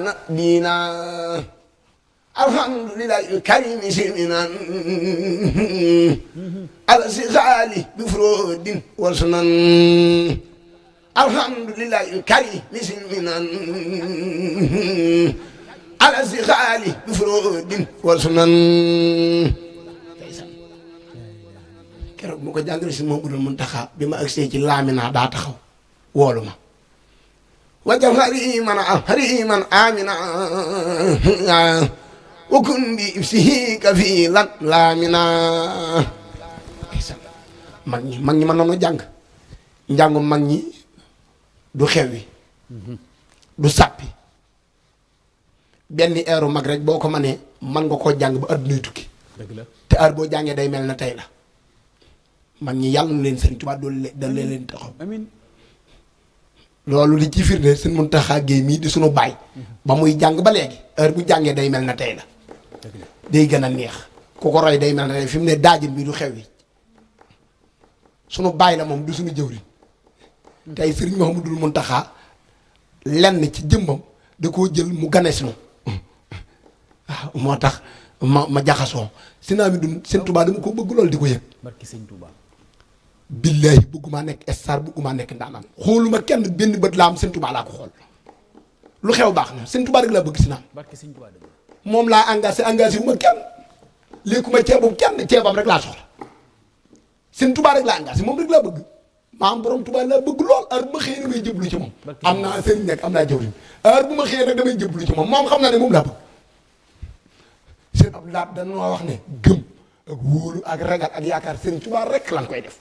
دينا الحمد لله الكريم سمنا على سخالي بفرود وسنن الحمد لله الكريم سمنا على سخالي بفرود وسنن keroog bu ko jàngale si Mouhamadoul Mountakha bi ma agsee ci laamina daa taxaw woolu ma wajal hariman amina wa kun bi ibsihi kafilan laamina mag ñi mën nañoo jàng njàngu mag ñi du xew wi du sàppi benn eeru mag rek boo ko mënee mën nga koo jàng ba addunay tukki dëgg la te heure boo jàngee day mel na tey la mag ñi yàlla na leen Sëriñ Tuubaa dal leen taxaw amiin loolu li ci firnde Sëriñ Muntaxa Géey mii di sunu baay ba muy jàng ba léegi heure bu jàngee day mel na tey la day gën a neex ku ko roy day mel na tey fi mu ne daajin bi du xew yi sunu baay la moom du sunu jëwriñ tey Sëriñ Mouhamadoul Mountakha lenn ci jëmbam da koo jël mu ganes nu waaw moo tax ma jaxasoo si naa mi dun Sëriñ Tuubaa dama ko bëgg loolu di ko yëg barki Sëriñ Tuubaa billaahi bëgguma nekk star bëgguma nekk ndaanaan xooluma kenn benn bët laa am Sëriñ Tuubaa laa ko xool lu xew baax na Sëriñ Tuubaa rek laa bëgg si naam barki Sëriñ Tuubaa dëgg moom laa engagé wu ma kenn léegi ceebu kenn ceebam rek laa soxla Sëriñ Tuubaa rek laa engagé moom rek laa bëgg maam borom Tuubaa laa bëgg lool heure bu ma xëyee damay jëblu ci moom am naa sëriñ nekk am naa jëwriñ heure bu ma xëyee rek damay jëblu ci moom xam naa ne moom laa bëgg seen ab laat dañoo wax ne gëm ak wóolu ak ragal ak yaakaar Sëriñ Tuubaa rek lan koy def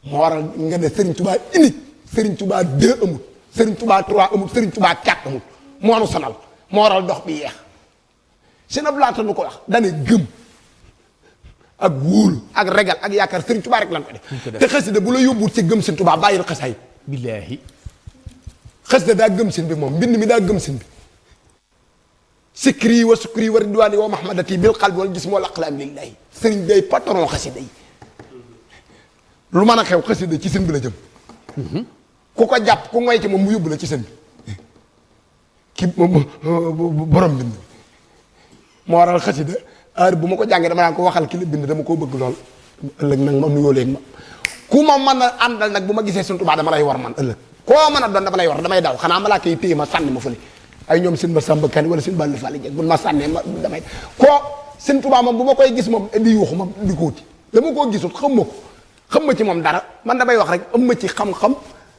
moo waral nga ne Sëriñ Tuubaa unique Sëriñ Tuubaa 2 amul Sëriñ Tuubaa 3 amul Sëriñ Tuubaa 4 amul moo nu sonal moo waral dox bi yeex seen ab laata nu ko wax dane gëm ak wóolu ak ragal ak yaakaar Sëriñ Tuubaa rek lan koy def te xasida bu la yóbbuwut ci gëm Sëriñ Tuubaa bàyyil xasaay billaahi xasida daa gëm seen bi moom mbind mi daa gëm seen bi sikri wa sukri wa ridwaani wa mahmadati bil qalbi wal jismi wal aqlaam lillahi sëriñ day patron xasida yi lu mën a xew xasida ci seen bi la jëm ku ko jàpp ku ngoy ci moom mu yóbbu la ci seen bi ki borom bind moo waral xasida heure bu ma ko jàngee dama daan ko waxal ki la bind dama koo bëgg lool ëllëg nag ma nuyoo léegi ma ku ma mën a àndal nag bu ma gisee Sëriñ Tuubaa dama lay war man ëllëg koo mën a doon dama lay war damay daw xanaa malaaka yi téye ma sànni ma fële ay ñoom sin ma sàmba kan wala sin bàllu fàlli jeg buñ ma sànnee ma damay koo Sëriñ Tuubaa moom bu ma koy gis moom di yuuxu ma di ko wuti dama koo gisul xam ma ci moom dara man damay wax rek am ma ci xam-xam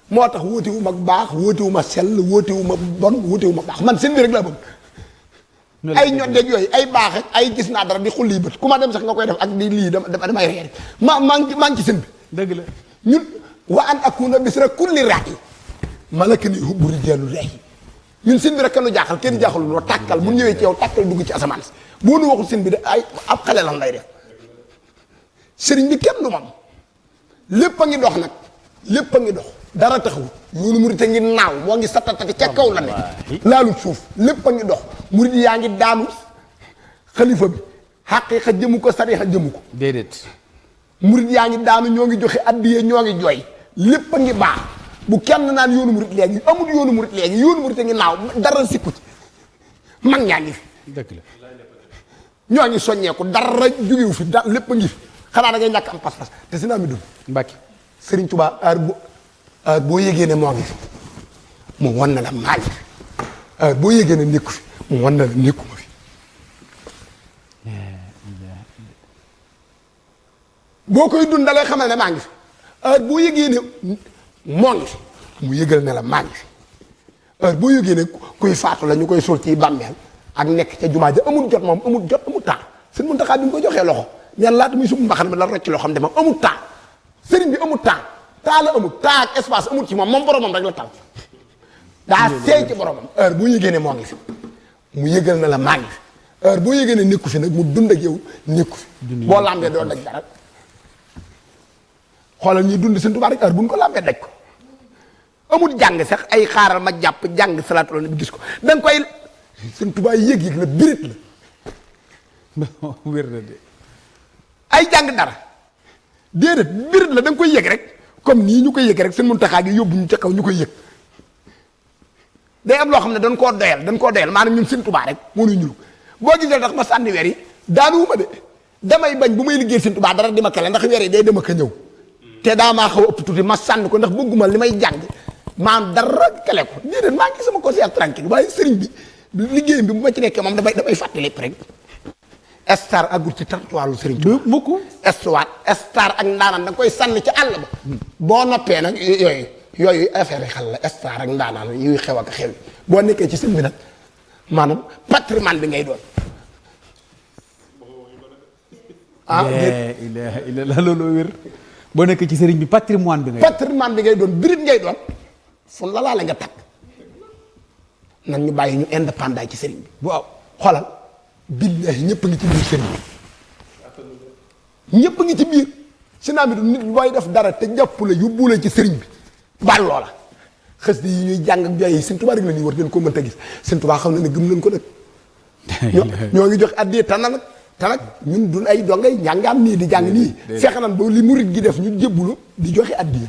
moo tax wóoti wu ma baax wóoti wu ma sell wóoti wu ma bon wóoti wu ma baax man seen bi rek laa bëgg ay ñoddeeg yooyu ay baax ak ay gis naa dara di xulli bët ku ma dem sax nga koy def ak di lii damay reer maa ngi ci seen bi dëgg la ñun wa an akuna bisra kulli ra'i malaka ni hubbu rijaalu ra'i ñun seen bi rek nu jaaxal kenn jaaxalul loo tàkkal bu ñëwee ci yow tàkkal dugg ci asamaan si boo nu waxul seen bi de ay ab xale lan lay def sëriñ bi kenn du mam lépp a ngi dox nag lépp a ngi dox dara taxawul yoonu murit a ngi naaw moo ngi satatati ca kaw la ne laalu suuf lépp a ngi dox murit yaa ngi daanu xalifa bi xaqiiqa jëmu ko sariixa jëmu ko déedéet murit yaa ngi daanu ñoo ngi joxe addiye ñoo ngi jooy lépp a ngi baax bu kenn naan yoonu murit léegi amul yoonu murit léegi yoonu murit a ngi naaw dara sikku ci mag ñaa ngi fi dëgg la ñoo ngi soññeeku dara jógewu fi da lépp a ngi fi xanaa da ngay ñàkk am pas-pas te si naa mi dul Mbàkke Sëriñ Tuubaa heure boo yégee ne moo ngi fi mu wan na la maa ngi fi heure boo yégee ne nekku fi mu wan na la nekkuma fi boo koy dund da lay xamal ne maa ngi fi heure boo yégee ne moo ngi fi mu yégal ne la maa ngi fi heure boo yégee ne kuy faatu la ñu koy suul ci bàmmeel ak nekk ca jumaa ja amul jot moom amul jot amul temps Sëriñ Muntaxaa bi mu ko joxee loxo ñaan laata muy sumb mbaxana mi la rocc loo xam ne moom amul temps sëriñ bi amul temps la amul temps ak espace amul ci moom boromam rek la tal daa seey ci boromam heure boo yëgee ne moo ngi fi mu yëgal na la maa ngi fi heure boo yëgee ne nekku fi nag mu dund ak yow nekku fi boo lambee doo daj dara xoolal ñuy dund Sëriñ Tuubaa rek heure bu ñu ko lambee daj ko amul jàng sax ay xaaral ma jàpp jàng salaatu ala nabi gis ko da nga koy Sëriñ Tuubaa yëg-yëg la birit la wér na de ay jàng dara déedéet birit la da nga koy yëg rek comme nii ñu koy yëg rek Sëriñ Muntaxaa gi yóbbu ñu ca kaw ñu koy yëg day am loo xam ne dañ koo doyal maanaam ñun Sëñ Tuubaa rek moo ñu ñul boo gisee tax ma sànni weer yi daanuwuma de damay bañ bu may liggéey Sëñ Tuubaa dara di ma kale ndax weer yi day dem ak a ñëw te daa maa xaw a ëpp tuuti ma sànni ko ndax bëgguma li may jàng maanaam dara kale ko déedéet maa ngi sama conscience tranquille waaye sëriñ bi liggéeyam bi bu ma ci nekkee moom damay fàtte lépp rek star agul ci territoire lu sëriñ Tuubaa mukk star ak ndaanaan da nga koy sànni ci àll ba boo noppee nag yooyu affaire yi xel la star ak ndaanaan yuy xew ak xew boo nekkee ci sëñ bi nag maanaam patrimoine bi ngay doon ilaha illallah looloo wér boo nekkee ci sëriñ bi patrimoine bi ngay doon birit ngay doon fun la laale nga takk nan ñu bàyyi ñu indépendant ci sëriñ bi waaw xoolal billahi ñëpp a ngi ci biir sëriñ bi ñëpp a ngi ci biir si naa mi du nit booy def dara te jàpp la yóbbu la ci sëriñ bi baal loola xës di yi ñuy jàng ak jooy yi Sëñ Tuubaa rek la ñuy war den ko mënta gis Sëñ Tuubaa xam na ne gëm nañ ko nag ñoo ngi jox addiyee tana nag te nag ñun dun ay dongay njàngaan nii di jàng nii fexe nan ba li murit gi def ñu jébbulu di joxe addiya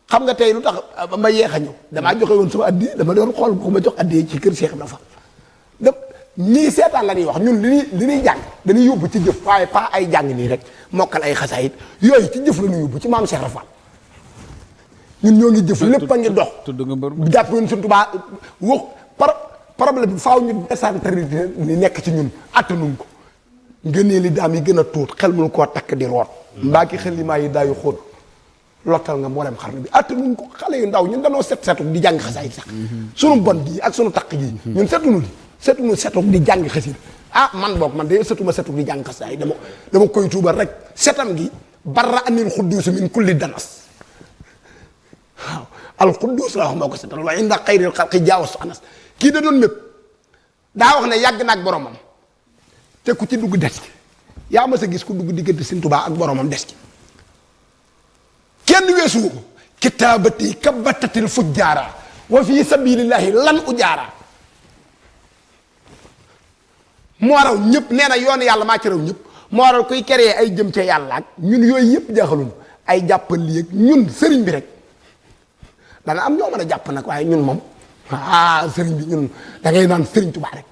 xam nga tey lu tax ma yeex a ñëw damaa joxe woon sama addiya dama doon xool ko ma jox addiya ci kër Cheikh Ibra Fall da ñii seetaan la ñuy wax ñun li ñuy jàng dañuy yóbbu ci jëf waaye pas ay jàng nii rek mokkal ay xasaayit yooyu ci jëf la ñuy yóbbu ci maam Cheikh Ibra Fall ñun ñoo ngi jëf lépp a ngi dox jàpp woon Sëñ Tuubaa wax problème bi faaw ñu décentralité ni nekk ci ñun attanuñ ko ngënee li daam yi gën a tuut xel mun koo takk di root mbaa ki xel li maa yi daayu xóot lottal nga mboolem xarnu bi attanuñ ko xale yu ndaw ñun danoo setu di jàng xasaayit sax sunu bon gi ak sunu takk gi ñun setu di jàng xasida man boog man de setuma setu di jàng xasaayit dama koy tuubal rek setam gi barra anil xudduus min kulli danas waaw al xudduus la wax moo ko setal wa inda xayril xalqi jaawas anas kii da doon mépp daa wax ne yàgg na ak boromam te ku ci dugg des ci yaa ma sa gis ku dugg diggante Sëñ Tuubaa ak boromam des ci kenn weesuwu ko kitaabati kabatatil fujjaara wa fi sabilillahi lan ujaara moo raw ñëpp nee na yoonu yàlla maa ci raw ñëpp moo waral kuy créer ay jëm ca yàlla ak ñun yooyu yëpp jaaxaluñu ay jàppal lii ak ñun sëriñ bi rek dana am ñoo mën a jàpp nag waaye ñun moom sëriñ bi ñun da ngay naan sëriñ Tuubaa rek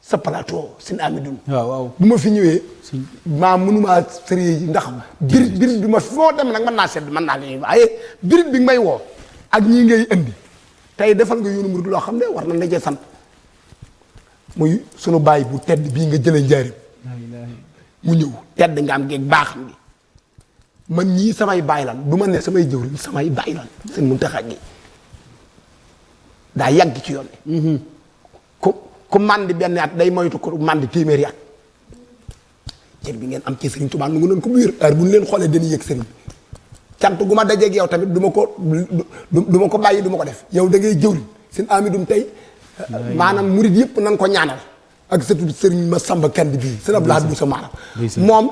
sa plateau sin amidun waaw bu ma fi ñëwee maa mënumaa sëriñ ndax birit bi ma foo dem nag mën naa sedd mën naa leen waaye birit bi may woo ak ñii ngay indi tey defal nga yoonu murid loo xam ne war na la cee sant muy sunu baay bu tedd bii nga jëlee njaarim mu ñëw tedd nga am geeg baaxam gi man ñii samay baay lan du ma ne samay jëwriñ samay baay lan seen Muntaxa gi daa yàgg ci yoon bi ku màndi benn at day moytu ko màndi téeméeri at cër bi ngeen am ci Sëriñ Tuubaa nu ngi leen ko bu wér heure bu ñu leen xoolee dañuy yëg sëriñ bi cant gu ma dajeeg yow tamit du ma ko bàyyi du ma ko def yow da ngay jëwriñ seen amidum tey maanaam murid yëpp nan ko ñaanal ak sëtu sëriñ ma Samba Kandi bii seen Abdou Lahad bu sa maaram moom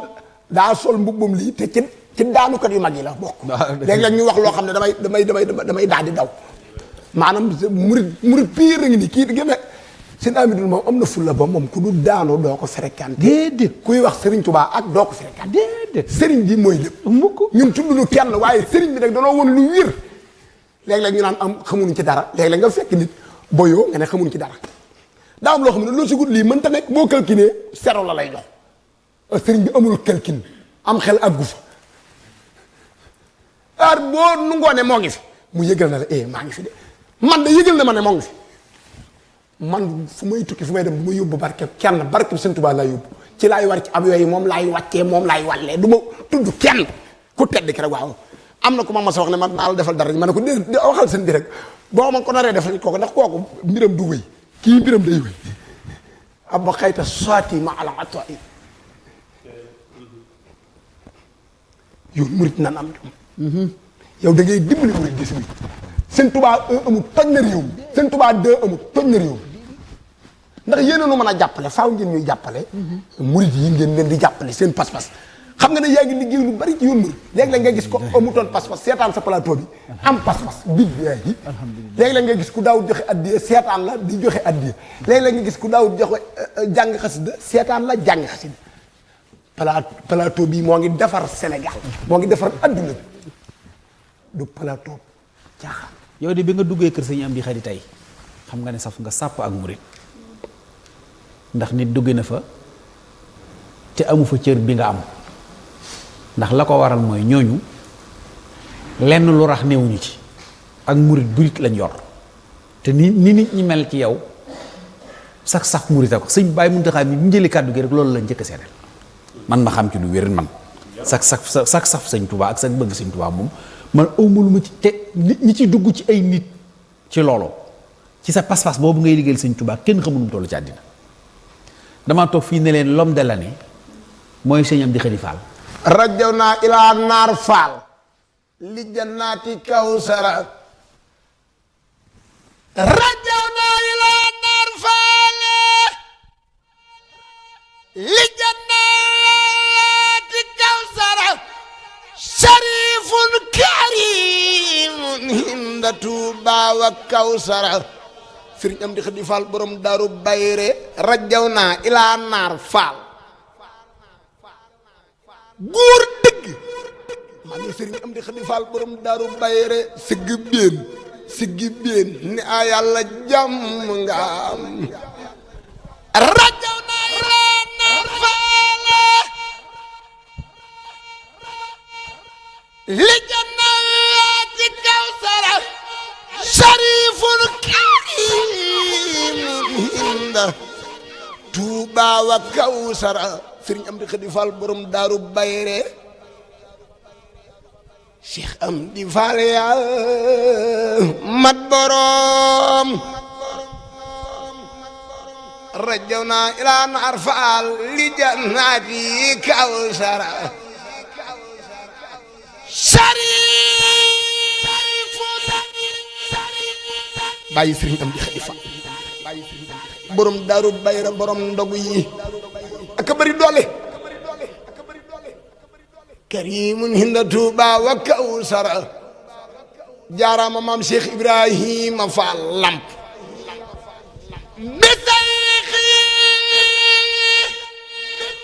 daa sol mbubbam lii te ci daanukat yu mag yi la bokk léeg-léeg ñu wax loo xam ne damay daal di daw maanaam murid pire la ngi nii kii gën a seen amidul moom am na fulla ba moom ku du daanoo doo ko fréquenté déedéet kuy wax Sëriñ Tuubaa ak doo ko fréquenté déedéet sëriñ bi mooy lépp mukk ñun tuddunu kenn waaye sëriñ bi nag danoo woon lu wér léeg-léeg ñu naan am xamuñu ci dara léeg-léeg nga fekk nit boyoo nga ne xamuñu ci dara daa am loo xam ne loo sigut lii mënta nekk boo calculé zéro la lay jox sëriñ bi amul calcul am xel ak gu fa heure boo nu ngoone moo ngi fi mu yëgal na la maa ngi fi de man de yëgal na ma ne moo ngi fi man fu may tukki fu may dem du ma yóbbu barke kenn barke Sëñ Tuubaa laay yóbbu ci laay war ci ab yooyu moom laay wàccee moom laay wàllee du ma tudd kenn ku tedd ki rek waaw am na ku ma mas a wax ne man naa la defal dara ma ne ko dé waxal seen bi rek boo ma ko naree defal kooku ndax kooku mbiram du wëy kii mbiram day wëy ab ba xayta soiti ma ala atoi yow murit nan am yow da ngay dimbali murit gis mi Sëñ Tuubaa amul toj na réew mi Sëñ Tuubaa amul toj na réew mi ndax yéen a nu mën a jàppale faaw ngeen ñuy jàppale murit yi ngeen leen di jàppale seen pas-pas xam nga ne yaa ngi liggéey lu bari ci yoon murit léeg-léeg nga gis ko amutoon pas-pas seetaan sa plateau bi am pas-pas billaahi léeg-léeg nga gis ku daawut joxe addiya seetaan la di joxe addiya léeg-léeg nga gis ku daawut joxe jàng xasida seetaan la jàng xasida plateau bi moo ngi defar Sénégal moo ngi defar adduna bi du plateau caaxaan. yow de bi nga duggee kër sëñ Amdi Xadi tey xam nga ne saf nga sàpp ak murit ndax nit dugge na fa te amu fa cër bi nga am ndax la ko waral mooy ñooñu lenn lu rax néewuñu ci ak murit burit lañ yor te ni nit ñi mel ci yow sax saf murit ko sëñ Baye Muntaxa mi bu njëli kàddu gi rek loolu lañ njëkk a seedeel man ma xam ci lu wér man sax saf sëñ Touba ak sax bëgg sëñ Touba moom man awma lu ma ci te ñi ci dugg ci ay nit ci loolu ci sa pas-pas boobu ngay liggéeyal sëñ Touba kenn xamul nu mu toll ci àddina damaa toog fii ne leen l'homme de l'année mooy sëñ Amdi Xadi Fall rajaw naa ilaa naar faal li jannaati kawsara rajaw naa ilaa naar faal li jannaati kawsara sharifun karimun hinda Tuuba wa kawsara sëriñ Amdi Xadi Fall borom daaru bayre rajaw naa ilaa naar faal góor dëgg maa ngi sëriñ Amdi Xadi Fall borom daaru bayre siggi béen ni a yàlla jàmm nga am rajaw naa ilaa naar faale li jannaati kawsara sharifun karimun hinda Tuuba wa kawsara sëriñ Amdi Xadi Fall borom daaru bayre Cheikh Amdi Fall yaa mat borom rajaw naa ilaa naar faal li jannaati kawsara sharifu bàyyi sëriñ Amdi Xadi Fall borom daaru bayre borom ndogu yi ak bari doole karimun hinda Tuuba wa kawsara jaaraama maam Cheikh Ibrahima Fall lamp bisayxi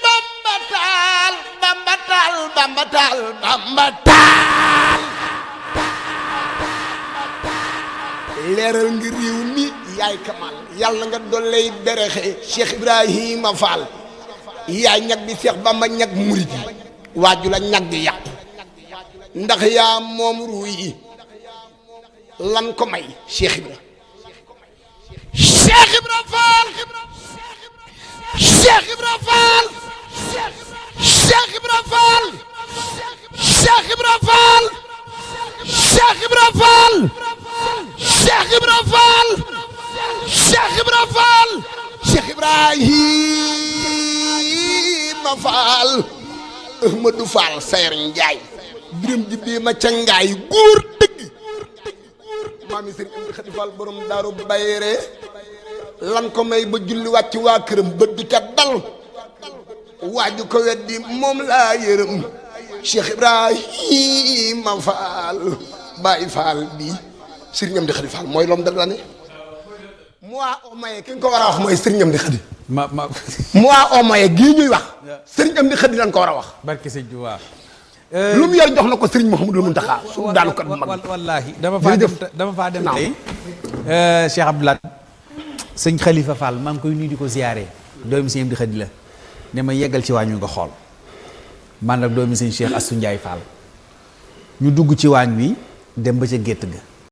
bambatal bambatal bambatal bambatal leeral ngir réew mi yaay kamal yàlla nga dolley derexe Cheikh Ibrahima Fall yaay ñag bi Cheikh Bamba ñag murit yi waaju la ñag di yàqu ndax yaa moom ruu yi lan ko may Cheikh Ibra Cheikh Ibra Fall Cheikh Ibra Fall Cheikh Ibra Fall Cheikh Ibra Fall Cheikh Ibra Fall Cheikh Ibra Fall Cheikh Ibra Fall Cheikh Ibrahima Fall Ahmadou Fall Sayer Njaay biram ji bii ma ca ngaay góor dëgg maam yi sëriñ Amdi Xadi Fall borom daaru bayre lan ko may ba julli wàcc waa këram bët di ca dal waaju ko weddi moom laa yërëm Cheikh Ibrahima Fall Baay Fall bi sëriñ Amdi Xadi Fall mooy l'homme de l'année moi au moyen ki nga ko war a wax mooy sëriñ Amdi Xadi moi au moyen gii ñuy wax sëriñ Amdi Xadi lañ ko war a wax barke sëñ Tuubaa lu mu yor jox na ko sëriñ Mouhamadou Mountakha su daanu kat bu mag wallaahi dama faa dem tey Cheikh Abdoulaye sëñ Khalifa Fall maa ngi koy nuyu di ko ziyaare doomi sëñ Amdi Xadi la ne ma yeggal ci waañ wi nga xool man nag doomi sëñ Cheikh Assou Ndiaye Fall ñu dugg ci waañ wi dem ba ca gétt ga